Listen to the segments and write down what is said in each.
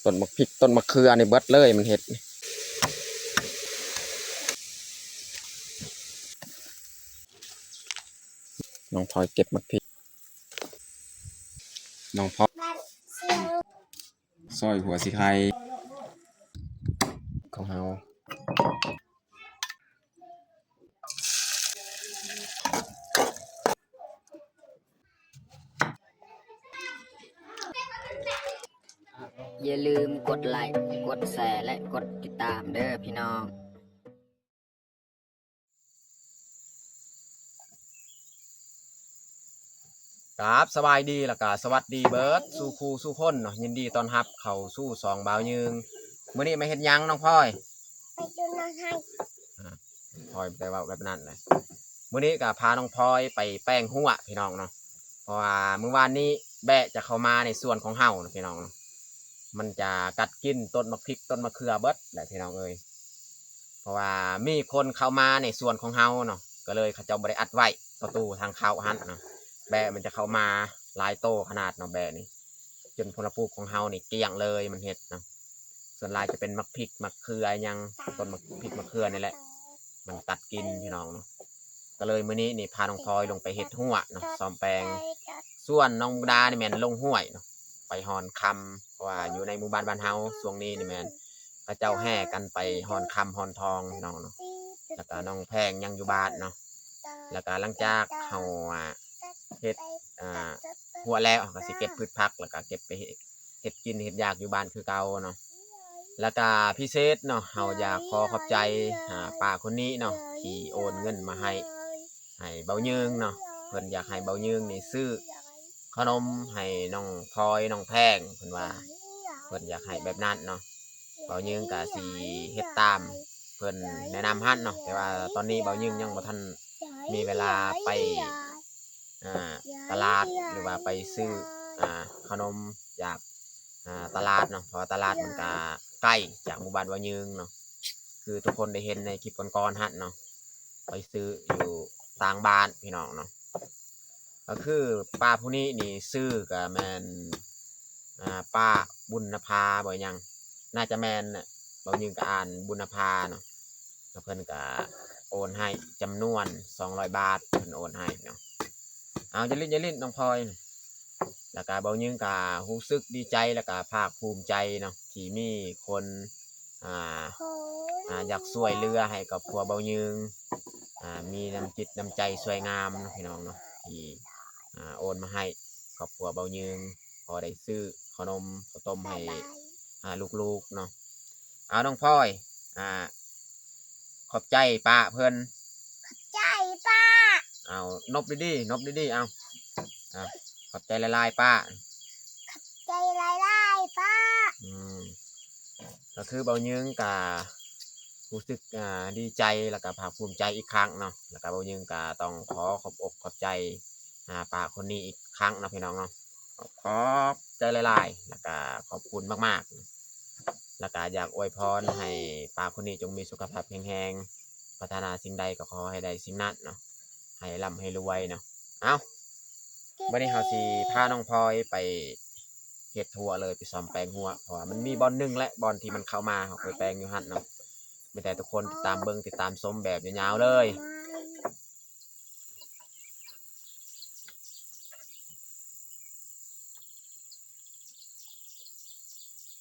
ຕົ້ນໝາກພິກ ຕົ້ນໝາກເຂືອນີ້ເບິດເລີຍ ມັນເຮັດ. ນ້ອງພອຍເກັບໝາກພິກ ນ້ອງພອຍ ຊອຍຫົວສີໄຄຂອງເຮົາ. ຢ່າລືມກົດໄລ ກົດແຊ ແລະ ກົດຕິດຕາມເດີພີ່ນ້ອງ. ກາບສະບາຍດີ ແລ້ວກະສະຫວັດດີເບິດສູ່ຄູ່ສູ່ຄົນເນາະ, ຍິນດີຕ້ອນຮັບເຂົ້າສູ່ຊ່ອງບ່າວຍືງ. ມື້ນີ້ມາເຮັດຫຍັງນ້ອງພອຍ? ໄປຢູ່ນາໄຮ່. ອາ ພອຍໄດ້ເວົ້າແບບນັ້ນແຫຼະ. ມື້ນີ້ກະພານ້ອງພອຍໄປແປງຮົ້ວພີ່ນ້ອງເນາະ, ເພາະວ່າມື້ວານນີ້ແບ້ຈະເຂົ້າມາໃນສວນຂອງເຮົານະພີ່ນ້ອງເນາະ. ມັນຈະກັດກິນຕົ້ນໝາກພິກຕົ້ນໝາກເຂືອເບິດແຫຼະພີ່ນ້ອງເອີຍ. ເພາະວ່າມີຄົນເຂົ້າມາໃນສວນຂອງເຮົາເນາະ, ກໍເລີຍເຂົາເຈົ້າບໍ່ໄດ້ອັດໄວ້ປະຕູທາງເຂົ້າຫັ້ນເນາະ. ແບ້ມັນຈະເຂົ້າມາຫຼາຍໂຕຂະໜາດເນາະ, ແບ້ນີ້ ຈົນຜົນລະປູກຂອງເຮົານີ້ກ້ຽງເລີຍ ມັນເຮັດເນາະ. ສ່ວນຫຼາຍຈະເປັນໝາກພິກໝາກເຂືອຫຍັງ ຕົ້ນໝາກພິກໝາກເຂືອນີ້ແຫຼະ ມັນກັດກິນພີ່ນ້ອງເນາະ. ກໍເລີຍມື້ນີ້ນີ້ພານ້ອງພອຍລົງໄປເຮັດຮົ້ວເນາະ, ສ້ອມແປງ. ສ່ວນນ້ອງມຸກດານີ້ແມ່ນລົງຫ້ວຍເນາະ ໄປຮ່ອນຄຳ, ເພາະວ່າຢູ່ໃນໝູ່ບ້ານບ້ານເຮົາຊ່ວງນີ້ນີ້ແມ່ນເຂົາເຈົ້າແຫ່ກັນໄປຮ່ອນຄຳຮ່ອນທອງພີ່ນ້ອງເນາະ. ແລ້ວກະນ້ອງແພງຍັງຢູ່ບ້ານເນາະ. ແລ້ວກະຫຼັງຈາກເຮົາ ອາ ເຮັດ ອາ ຮົ້ວແລ້ວ ເຮົາກໍຊິເກັບພືດຜັກ ແລ້ວກໍເກັບໄປເຮັດ ເຮັດກິນເຮັດຢາກຢູ່ບ້ານຄືເກົ່າເນາະ. ແລ້ວກະພິເສດເນາະ ເຮົາຢາກຂໍຂອບໃຈ ອາ ປ້າຄົນນີ້ເນາະ ທີ່ໂອນເງິນມາໃຫ້ ໃຫ້ເບົາຍືງເນາະ. ເພິ່ນຢາກໃຫ້ເບົາຍືງນີ້ຊື້ຂະໜົມໃຫ້ນ້ອງພອຍ ນ້ອງແພງ ເພິ່ນວ່າ ເພິ່ນຢາກໃຫ້ແບບນັ້ນເນາະ. ເບົາຍືງກະຊິເຮັດຕາມເພິ່ນແນະນຳຫັ້ນເນາະ, ແຕ່ວ່າຕອນນີ້ເບົາຍືງຍັງບໍ່ທັນມີເວລາໄປ ອ່າ ຕະຫຼາດ ຫຼືວ່າໄປຊື້ ອ່າ ຂະໜົມຈາກ ອ່າ ຕະຫຼາດເນາະ, ເພາະວ່າຕະຫຼາດມັນກະໄກຈາກໝູ່ບ້ານເບົາຍືງເນາະ. ຄືທຸກຄົນໄດ້ເຫັນໃນຄລິບກ່ອນໆຫັ້ນເນາະ, ໄປຊື້ຢູ່ຕ່າງບ້ານພີ່ນ້ອງເນາະ. ກໍຄືປ້າຜູ້ນີ້ນີ້ຊື່ກໍແມ່ນ ອ່າ ປ້າບຸນນະພາບໍ່ຫຍັງ ໜ້າຈະແມ່ນນະ, ເບົາຍືງກໍອ່ານບຸນນະພາເນາະ. ແລ້ວເພິ່ນກໍໂອນໃຫ້ຈຳນວນສອງຮ້ອຍບາດ ເພິ່ນໂອນໃຫ້ເນາະ. ເອົາ ຢ່າຫຼິ້ນ ຢ່າຫຼິ້ນ ນ້ອງພອຍ. ແລ້ວກະເບົາຍືງກະຮູ້ສຶກດີໃຈ ແລ້ວກະພາກພູມໃຈເນາະ ທີ່ມີຄົນ ອ່າ ອ່າ ຢາກຊ່ວຍເຫຼືອໃຫ້ຄອບຄົວເບົາຍືງ ອ່າ ມີນ້ຳຈິດນ້ຳໃຈຊ່ວຍງາມເນາະ ພີ່ນ້ອງເນາະ ທີ່ ອ່າ ໂອນມາໃຫ້ຄອບຄົວເບົາຍືງ ພໍໄດ້ຊື້ເຂົ້າໜົມເຂົ້າຕົ້ມໃຫ້ ອ່າ ລູກໆເນາະ. ເອົາ ນ້ອງພອຍ ອ່າ ຂອບໃຈປ້າເພິ່ນ. ຂອບໃຈປ້າ. ເອົາ ນົບດີໆ ນົບດີໆ ເອົາ ເອົາ ຂອບໃຈຫຼາຍໆ ປ້າ. ຂອບໃຈຫຼາຍໆ ປ້າ. ອືມ ກໍຄືເບົາຍືງກະຮູ້ສຶກ ອ່າ ດີໃຈ ແລ້ວກະພາກພູມໃຈອີກຄັ້ງເນາະ. ແລ້ວກະເບົາຍືງກະຕ້ອງຂໍຂອບອົກຂອບໃຈ ອ່າ ປ້າຄົນນີ້ອີກຄັ້ງເນາະ ພີ່ນ້ອງເນາະ. ຂອບໃຈຫຼາຍໆ ແລ້ວກະຂອບຄຸນມາກໆ ແລ້ວກະຢາກອວຍພອນໃຫ້ປ້າຄົນນີ້ຈົ່ງມີສຸຂະພາບແຂງແຮງ ປາດຖະໜາສິ່ງໃດກໍຂໍໃຫ້ໄດ້ສິ່ງນັ້ນເນາະ ໃຫ້ລ່ຳໃຫ້ລວຍເນາະ. ເອົາ ບັດນີ້ເຮົາຊິພານ້ອງພອຍໄປເຮັດຮົ້ວເລີຍ ໄປສ້ອມແປງຮົ້ວ ເພາະວ່າມັນມີບ່ອນໜຶ່ງແຫຼະ ບ່ອນທີ່ມັນເຂົ້າມາ ເຮົາໄປແປງຢູ່ຫັ້ນເນາະ. ມີແຕ່ທຸກຄົນຕິດຕາມເບິ່ງ ຕິດຕາມຊົມແບບຍາວໆເລີຍ.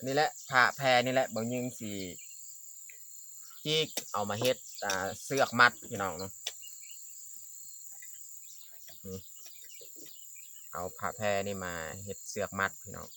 ນີ້ແຫຼະ ຜ້າແພນີ້ແຫຼະ ເບົາຍືງຊິຈິກເອົາມາເຮັດ ອ່າ ເຊືອກມັດ ພີ່ນ້ອງເນາະ. ນີ້ ເອົາຜ້າແພນີ້ມາເຮັດເຊືອກມັດ ພີ່ນ້ອງ.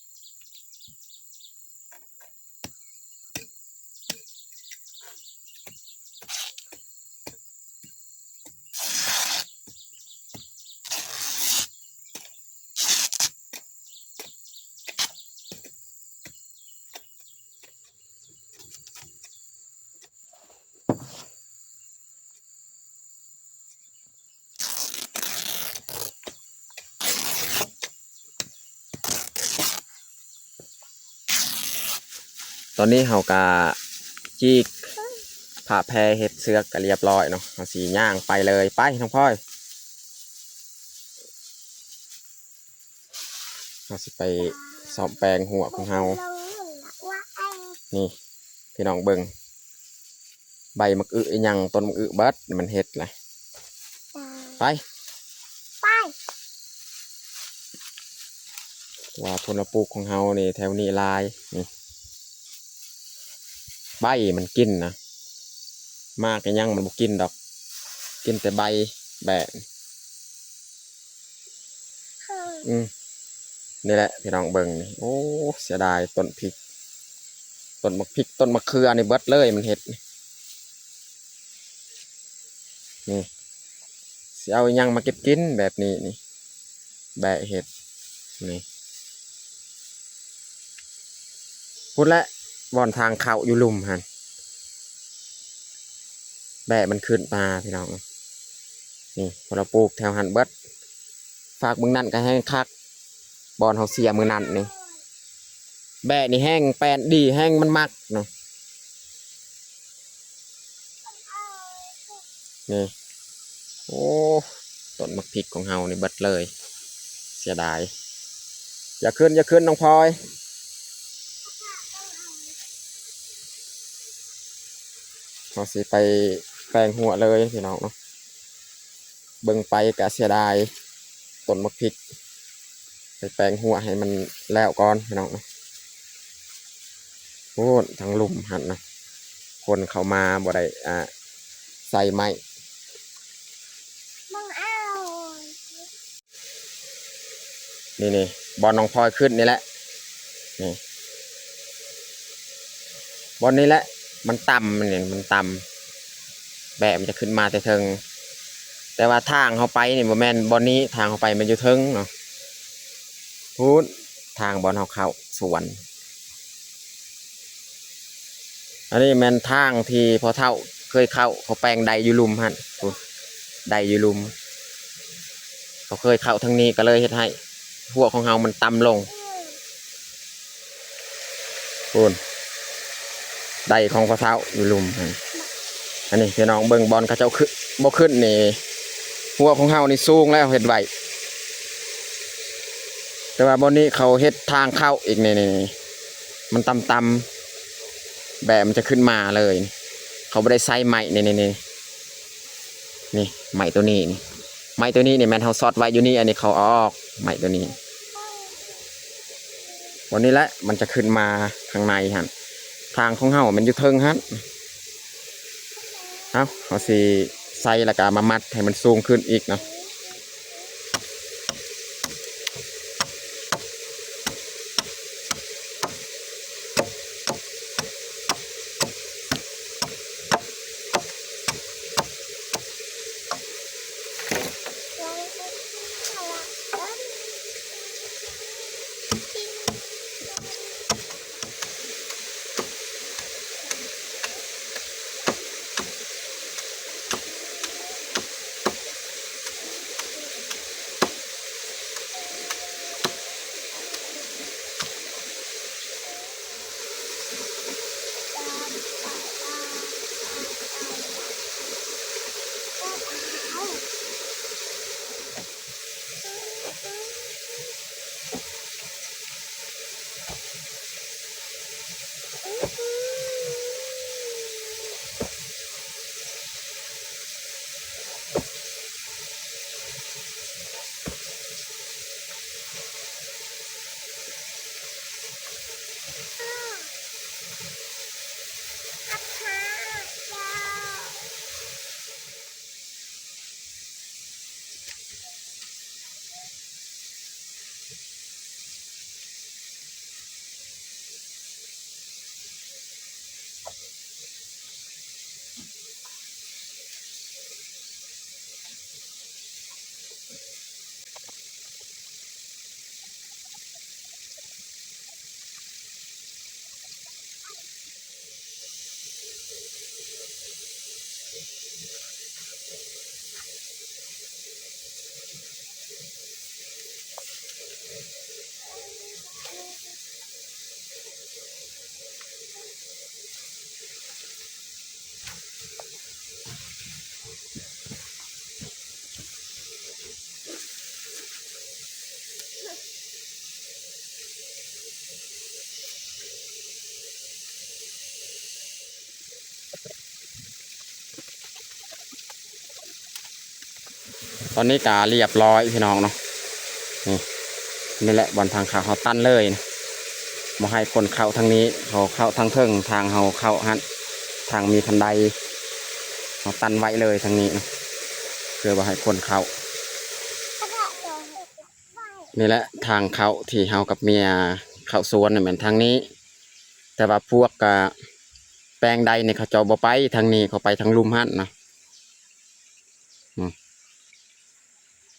ຕອນນີ້ເຮົາກະຈີກຜ້າແພເຮັດເຊືອກກະລຽບຮ້ອຍເນາະ. ເຮົາຊິຍ່າງໄປເລີຍ ໄປ ນ້ອງພອຍ. ເຮົາຊິໄປສ້ອມແປງຮົ້ວຂອງເຮົາ. ນີ້ພີ່ນ້ອງເບິ່ງ ໃບໝາກອຶອີ່ຫຍັງ ຕົ້ນໝາກອຶເບິດ ມັນເຮັດລະ ໄປ ໄປ ວ່າຜົນລະປູກຂອງເຮົານີ້ ແຖວນີ້ຫຼາຍ ນີ້ ໃບມັນກິນນະ ໝາກອີ່ຫຍັງມັນບໍ່ກິນດອກ ກິນແຕ່ໃບແບະ ອືມ ນີ້ແຫຼະພີ່ນ້ອງເບິ່ງນີ້ ໂອ້ ເສຍດາຍຕົ້ນພິກ ຕົ້ນໝາກພິກ ຕົ້ນໝາກເຂືອນີ້ເບິດເລີຍ ມັນເຮັດ ນີ້ ຊິເອົາອີ່ຫຍັງມາເກັບກິນແບບນີ້ນີ້ ແບະເຮັດ ນີ້ ພຸ້ນແຫຼະ ບ່ອນທາງເຂົ້າຢູ່ລຸ່ມຫັ້ນ ແບະມັນຂຶ້ນມາພີ່ນ້ອງ ນີ້ ພວກເຮົາປູກແຖວຫັ້ນເບິດ ຟາກເບິ່ງນັ້ນກໍແຮງຄັກ ບ່ອນເຮົາເສຍມື້ນັ້ນນີ້ ແບະນີ້ແຮງແປນດີ ແຮງມັນມັກນະ ນີ້ ໂອ້ ຕົ້ນໝາກພິກຂອງເຮົານີ້ເບິດເລີຍ ເສຍດາຍ ຢ່າຂຶ້ນ ຢ່າຂຶ້ນນ້ອງພອຍ ເຮົາຊິໄປແປງຮົ້ວເລີຍພີ່ນ້ອງເນາະ ເບິ່ງໄປກະເສຍດາຍຕົ້ນໝາກພິກ ໄປແປງຮົ້ວໃຫ້ມັນແລ້ວກ່ອນພີ່ນ້ອງເນາະ ໂອ້ ທາງລຸ່ມຫັ້ນນະ ຄົນເຂົ້າມາບໍ່ໄດ້ ອ່າ ໃສ່ໄມ້ ນີ້ໆ ບ່ອນນ້ອງພອຍຂຶ້ນນີ້ແຫຼະ ນີ້ ບ່ອນນີ້ແຫຼະ ມັນຕ່ຳ ນີ້ມັນຕ່ຳ ແບະມັນຈະຂຶ້ນມາແຕ່ເທິງ ແຕ່ວ່າທາງເຮົາໄປນີ້ບໍ່ແມ່ນບ່ອນນີ້ ທາງເຮົາໄປມັນຢູ່ເທິງເນາະ ພຸ້ນ ທາງບ່ອນເຮົາເຂົ້າສວນ ອັນນີ້ແມ່ນທາງທີ່ພໍ່ເຖົ້າເຄີຍເຂົ້າ ເຂົາແປງໄດຢູ່ລຸ່ມຫັ້ນ ພຸ້ນ ໄດຢູ່ລຸ່ມ ເຂົາເຄີຍເຂົ້າທາງນີ້ ກໍເລີຍເຮັດໃຫ້ຮົ້ວຂອງເຮົາມັນຕ່ຳລົງ ພຸ້ນ ໄດຂອງພໍ່ເຖົ້າຢູ່ລຸ່ມຫັ້ນ ອັນນີ້ພີ່ນ້ອງເບິ່ງ ບ່ອນເຂົາເຈົ້າຂຶ້ນ ບໍ່ຂຶ້ນນີ້ ຮົ້ວຂອງເຮົານີ້ສູງແລ້ວ ເຮັດໄວ້ ແຕ່ວ່າບ່ອນນີ້ເຂົາເຮັດທາງເຂົ້າອີກ ນີ້ໆ ມັນຕ່ຳໆ ແບບມັນຈະຂຶ້ນມາເລີຍ ເຂົາບໍ່ໄດ້ໃສ່ໄມ້ ນີ້ໆ ນີ້ ໄມ້ໂຕນີ້ນີ້ ໄມ້ໂຕນີ້ນີ້ແມ່ນເຮົາຊອດໄວ້ຢູ່ນີ້ ອັນນີ້ເຂົາເອົາອອກ ໄມ້ໂຕນີ້ ບ່ອນນີ້ແຫຼະ ມັນຈະຂຶ້ນມາຂ້າງໃນຫັ້ນ ທາງຂອງເຮົາມັນຢູ່ເທິງຫັ້ນ ເອົາ ເຮົາຊິໃສ່ ແລ້ວກໍເອົາມາມັດໃຫ້ມັນສູງຂຶ້ນອີກເນາະ. ຕອນນີ້ກະລຽບລ້ອຍພີ່ນ້ອງເນາະ. ນີ້ ນີ້ແຫຼະບ່ອນທາງເຂົ້າ ເຮົາຕັນເລີຍ ບໍ່ໃຫ້ຄົນເຂົ້າທາງນີ້ ເຂົາເຂົ້າທາງເທິງ ທາງເຮົາເຂົ້າຫັ້ນ ທາງມີຄັນໄດ ເຮົາຕັນໄວ້ເລີຍທາງນີ້ເນາະ ເພື່ອບໍ່ໃຫ້ຄົນເຂົ້າ. ນີ້ແຫຼະທາງເຂົ້າທີ່ເຮົາກັບເມຍເຂົ້າສວນ ແມ່ນທາງນີ້ ແຕ່ວ່າພວກກະແປງໄດນີ້ ເຂົາເຈົ້າບໍ່ໄປທາງນີ້ ເຂົາໄປທາງລຸ່ມຫັ້ນນະ. ອືມ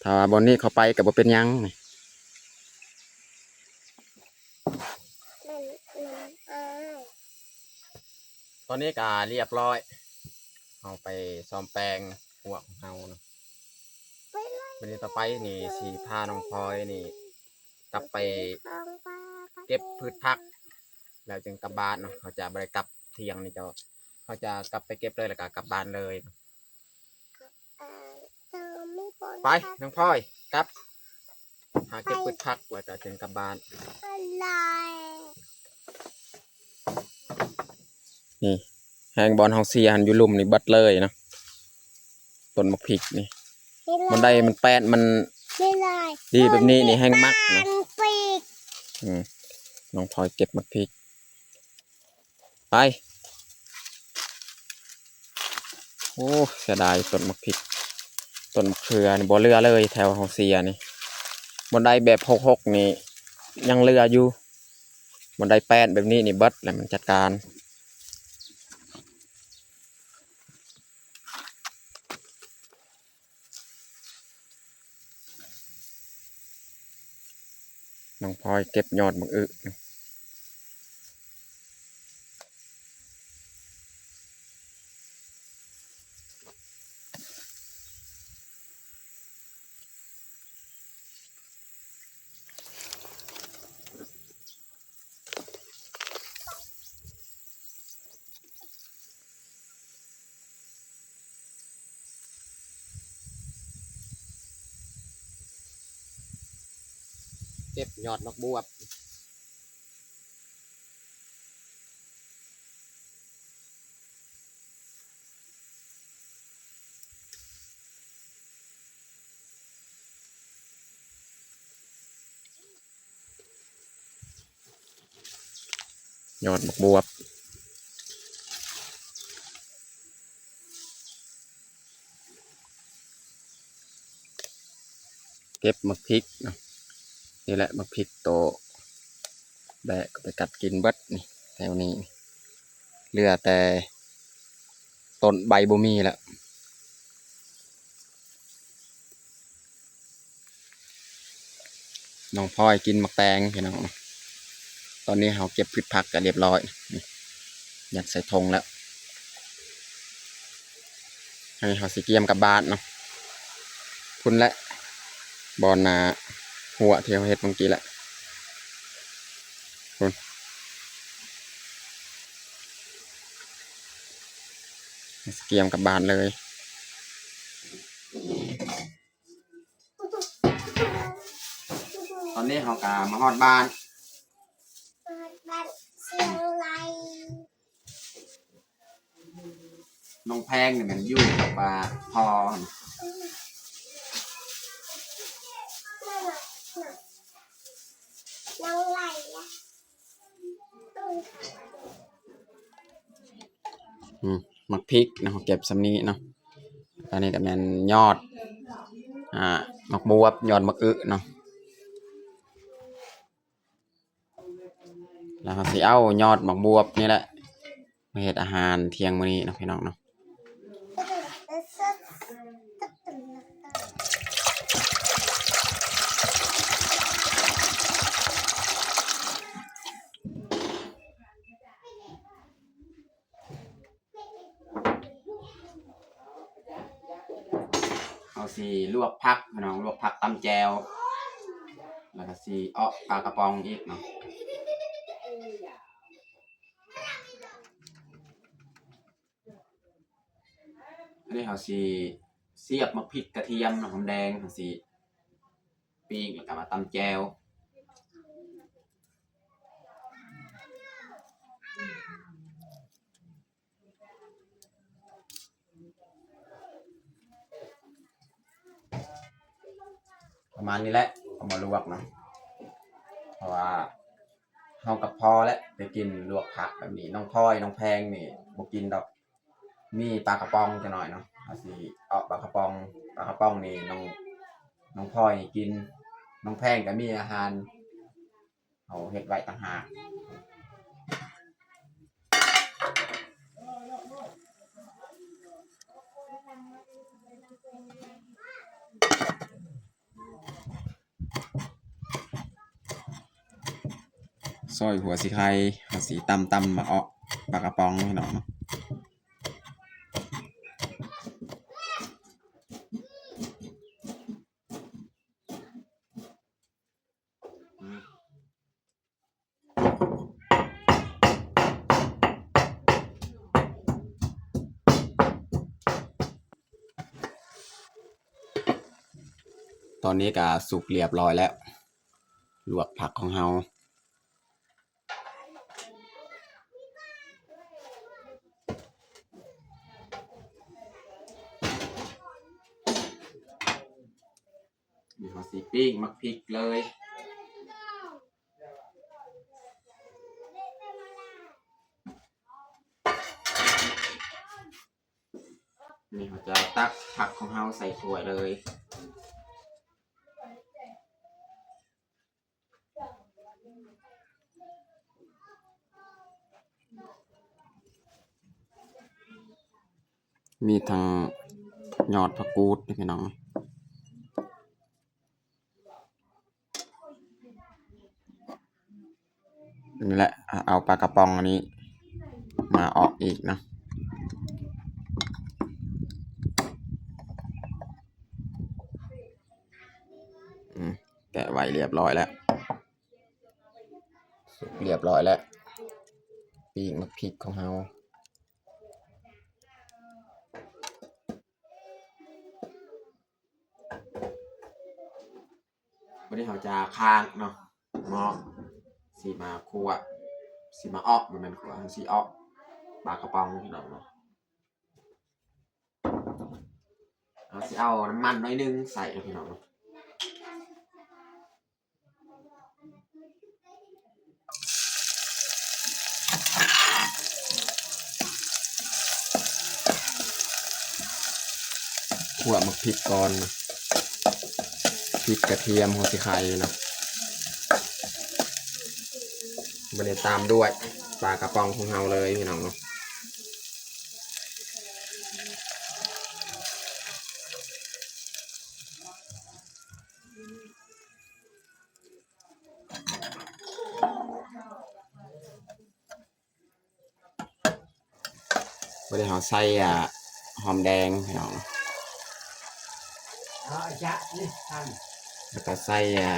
ຖ້າວ່າບ່ອນນີ້ເຂົາໄປກໍບໍ່ເປັນຫຍັງ. ຕອນນີ້ກໍລຽບລ້ອຍ ເຮົາໄປສ້ອມແປງຮົ້ວຂອງເຮົານະ. ບັດນີ້ຕໍ່ໄປນີ້ຊິພານ້ອງພອຍນີ້ກັບໄປເກັບພືດຜັກ ແລ້ວຈຶ່ງກັບບ້ານເນາະ. ເຮົາຈະບໍ່ໄດ້ກັບທ່ຽງນີ້ເຈົ້າ ເຮົາຈະກັບໄປເກັບເລີຍ ແລ້ວກໍກັບບ້ານເລີຍ. ໄປ ນ້ອງພອຍ ກັບ ຫາເກັບພືດຜັກ ແລ້ວກໍຈຶ່ງກັບບ້ານ. ນີ້ ແຮງບ່ອນເຮົາເສຍຫັ້ນ ຢູ່ລຸ່ມນີ້ເບິດເລີຍເນາະ ຕົ້ນໝາກພິກນີ້. ມັນໄດ້ ມັນແປ້ນ ມັນດີແບບນີ້ນີ້ ແຮງມັກເນາະ. ອືມ ນ້ອງພອຍເກັບໝາກພິກ ໄປ. ໂອ້ ເສຍດາຍຕົ້ນໝາກພິກ ຕົ້ນໝາກເຂືອນີ້ບໍ່ເຫຼືອເລີຍ ແຖວເຮົາເສຍນີ້. ບ່ອນໃດແບບຫົກໆນີ້ຍັງເຫຼືອຢູ່ ບ່ອນໃດແປ້ນແບບນີ້ນີ້ເບິດແລ້ວ ມັນຈັດການ. ນ້ອງພອຍເກັບຍອດບັກອຶ ເກັບຍອດໝາກບວບ. ຍອດໝາກບວບ ເກັບໝາກພິກເນາະ. ນີ້ແຫຼະໝາກພິກໂຕແບະກໍໄປກັດກິນເບິດນີ້ ແຖວນີ້ເຫຼືອແຕ່ຕົ້ນ ໃບບໍ່ມີແລ້ວ. ນ້ອງພອຍກິນໝາກແຕງພີ່ນ້ອງ. ຕອນນີ້ເຮົາເກັບພືດຜັກກໍລຽບລ້ອຍ ນີ້ ຍັດໃສ່ຖົງແລ້ວ. ອັນນີ້ເຮົາຊິກຽມກັບບ້ານເນາະ. ພຸ້ນແຫຼະ ບ່ອນ ອ່າ ຮົ້ວທີ່ເຮົາເຮັດເມື່ອກີ້ແຫຼະ ພຸ້ນ. ກຽມກັບບ້ານເລີຍ. ຕອນນີ້ເຮົາກະມາຮອດບ້ານ ມາຮອດບ້ານຊຽງລາຍ. ນ້ອງແພງນີ້ແມ່ນຢູ່ກັບ ອ່າ ພໍ່ ນ້ອງໄຫຼ. ອືມ ໝາກພິກເນາະ ເກັບສ່ຳນີ້ເນາະ. ອັນນີ້ກໍແມ່ນຍອດ ອ່າ ໝາກບວບ ຍອດໝາກອຶເນາະ. ແລ້ວເຮົາຊິເອົາຍອດໝາກບວບນີ້ແຫຼະ ມາເຮັດອາຫານທ່ຽງມື້ນີ້ເນາະ ພີ່ນ້ອງເນາະ. ເຮົາຊິລວກຜັກ ພີ່ນ້ອງ ລວກຜັກຕຳແຈ່ວ ແລ້ວກໍຊິເອາະປາກະປ໋ອງອີກເນາະ. ອັນນີ້ເຮົາຊິສຽບໝາກພິກກະທຽມ ຫອມແດງ ເຮົາຊິປີ້ງ ແລ້ວກໍມາຕຳແຈ່ວ. ເ ປະມານນີ້ແຫຼະ ເອົາມາລວກເນາະ ເພາະວ່າເຮົາກໍພໍແລ້ວໄດ້ກິນລວກຜັກແບບນີ້. ນ້ອງພອຍ ນ້ອງແພງນີ້ບໍ່ກິນດອກ ມີປາກະປ໋ອງຈັກໜ້ອຍເນາະ ເຮົາຊິເອາະປາກະປ໋ອງ. ປາກະປ໋ອງນີ້ນ້ອງ ນ້ອງພອຍນີ້ກິນ ນ້ອງແພງກໍມີອາຫານ ເຮົາເຮັດໄວ້ຕ່າງຫາກ. ຊອຍຫົວສີໄຄ ເຮົາຊິຕຳ ຕຳໝາກເອາະປາກະປ໋ອງ ພີ່ນ້ອງເນາະ. ຕອນນີ້ກໍສຸກລຽບລ້ອຍແລ້ວ ລວກຜັກຂອງເຮົາ. ນີ້ເຮົາຊິປີ້ງໝາກພິກເລີຍ. ນີ້ເຮົາຈະຕັກຜັກຂອງເຮົາໃສ່ຖ້ວຍເລີຍ. ມີທັງຍອດຜັກກູດ ພີ່ນ້ອງ. ນີ້ແຫຼະ ເອົາປາກະປ໋ອງອັນນີ້ມາເອາະອີກເນາະ. ອືມ ແກະໄວ້ລຽບລ້ອຍແລ້ວ ສຸກລຽບລ້ອຍແລ້ວ ປີ້ງໝາກພິກຂອງເຮົາ. ບັດນີ້ເຮົາຈະຄ້າງເນາະ ໝໍ້ ຊິມາຂົ້ວ ຊິມາເອາະ ບໍ່ແມ່ນຂົ້ວ ເຮົາຊິເອາະປາກະປ໋ອງ ພີ່ນ້ອງເນາະ. ເຮົາຊິເອົານ້ຳມັນໜ້ອຍໜຶ່ງໃສ່ເນາະ ພີ່ນ້ອງເນາະ. ຂົ້ວໝາກພິກກ່ອນ ພິກກະທຽມຫົວສີໄຄເນາະ. ບັດນີ້ຕາມດ້ວຍປາກະປ໋ອງຂອງເຮົາເລີຍ ພີ່ນ້ອງເນາະ. ບັດນີ້ເຮົາໃສ່ ອ່າ ຫອມແດງ ພີ່ນ້ອງ ແລ້ວກໍໃສ່ ອ່າ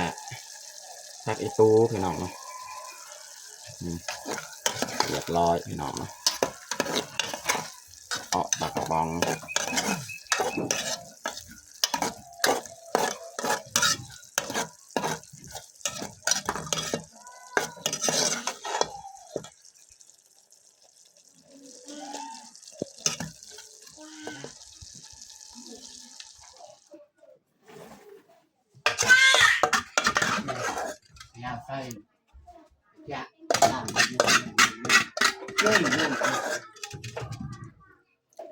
ຜັກອີຕູ ພີ່ນ້ອງເນາະ. ອືມ ລຽບລ້ອຍ ພີ່ນ້ອງເນາະ. ເອາະປາກະປ໋ອງ.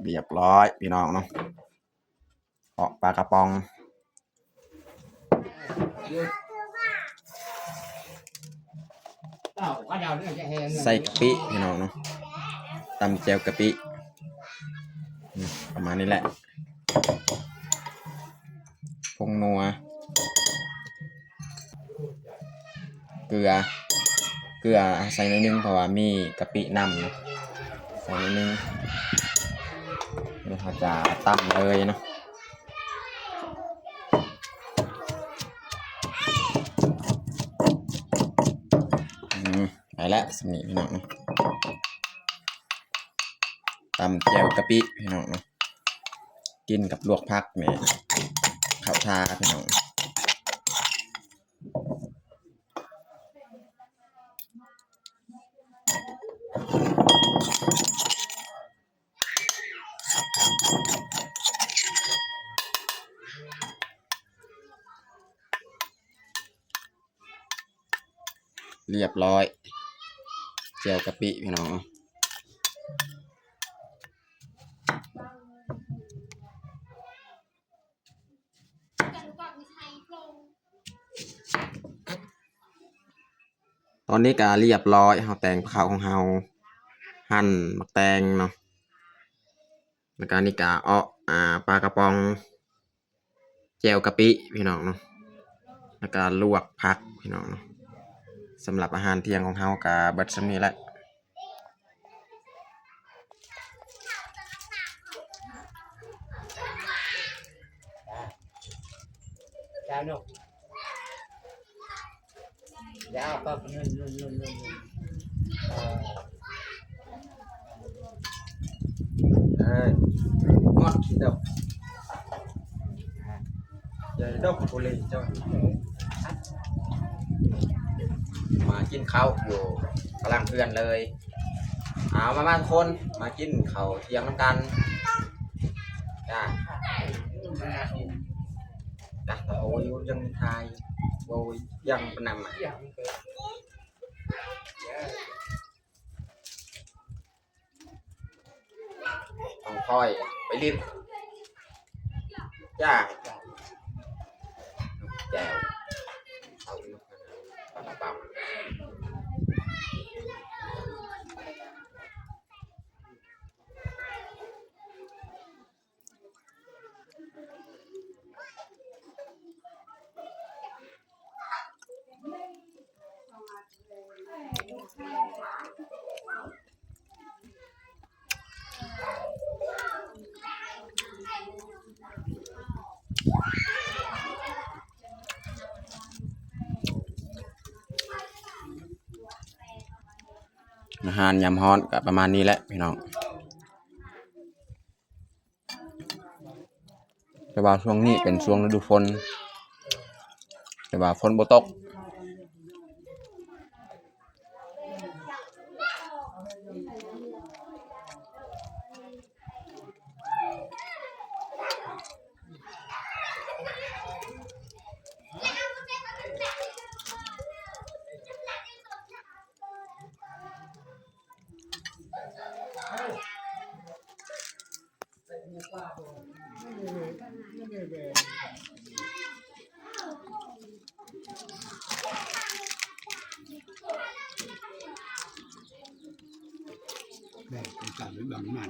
ລຽບລ້ອຍ ພີ່ນ້ອງເນາະ. ເອາະປາກະປ໋ອງ ໃສ່ກະປິ ພີ່ນ້ອງເນາະ. ຕຳແຈ່ວກະປິ ອືມ ປະມານນີ້ແຫຼະ. ຜົງນົວ ເກືອ ເກືອໃສ່ໜ້ອຍໜຶ່ງ ເພາະວ່າມີກະປິນຳເນາະ ໃສ່ໜ້ອຍໜຶ່ງ. ດຽວເຮົາຈະຕຳເລີຍເນາະ. ອືມ ໄດ້ແລ້ວ ສ່ຳນີ້ພີ່ນ້ອງເນາະ. ຕຳແຈ່ວກະປິພີ່ນ້ອງເນາະ ກິນກັບລວກຜັກນີ້ ເຂົ້າທ່າພີ່ນ້ອງ. ຮຽບຮ້ອຍ ແຈ່ວກະປິພີ່ນ້ອງ. ຕອນນີ້ກະຮຽບຮ້ອຍ ເຮົາແຕ່ງເຂົ້າຂອງເຮົາ ຫັ່ນໝາກແຕງເນາະ ແລ້ວກະນີ້ກະເອາະ ອ່າ ປາກະປ໋ອງ ແຈ່ວກະປິພີ່ນ້ອງເນາະ ແລ້ວກະລວກຜັກພີ່ນ້ອງເນາະ. ສຳລັບອາຫານທ່ຽງຂອງເຮົາກະເບິດສ່ຳນີ້ແຫຼະ. ເອີຍ ງອດຂີ້ຕົກ ຢ່າຕົກໂຄເລເຈົ້າ. ມາກິນເຂົ້າຢູ່ກາງເຮືອນເລີຍ. ເອົາ ມາ ມາທຸກຄົນ ມາກິນເຂົ້າທ່ຽງນຳກັນ. ຈ້າ ຈ້າ. ໂອ້ຍ ຍັງຖ່າຍ ໂອ້ຍ ຍັງປະນຳ. ນ້ອງພອຍໄປຫຼິ້ນ ຈ້າ ແຈ່ວ ເອົາ ປາກະປ໋ອງ. ອາຫານຍາມຮ້ອນກະປະມານນີ້ແຫຼະພີ່ນ້ອງ. ແຕ່ວ່າຊ່ວງນີ້ເປັນຊ່ວງລະດູຝົນ ແຕ່ວ່າຝົນບໍ່ຕົກ. ແບບເປັນການເປັນບາງງານ.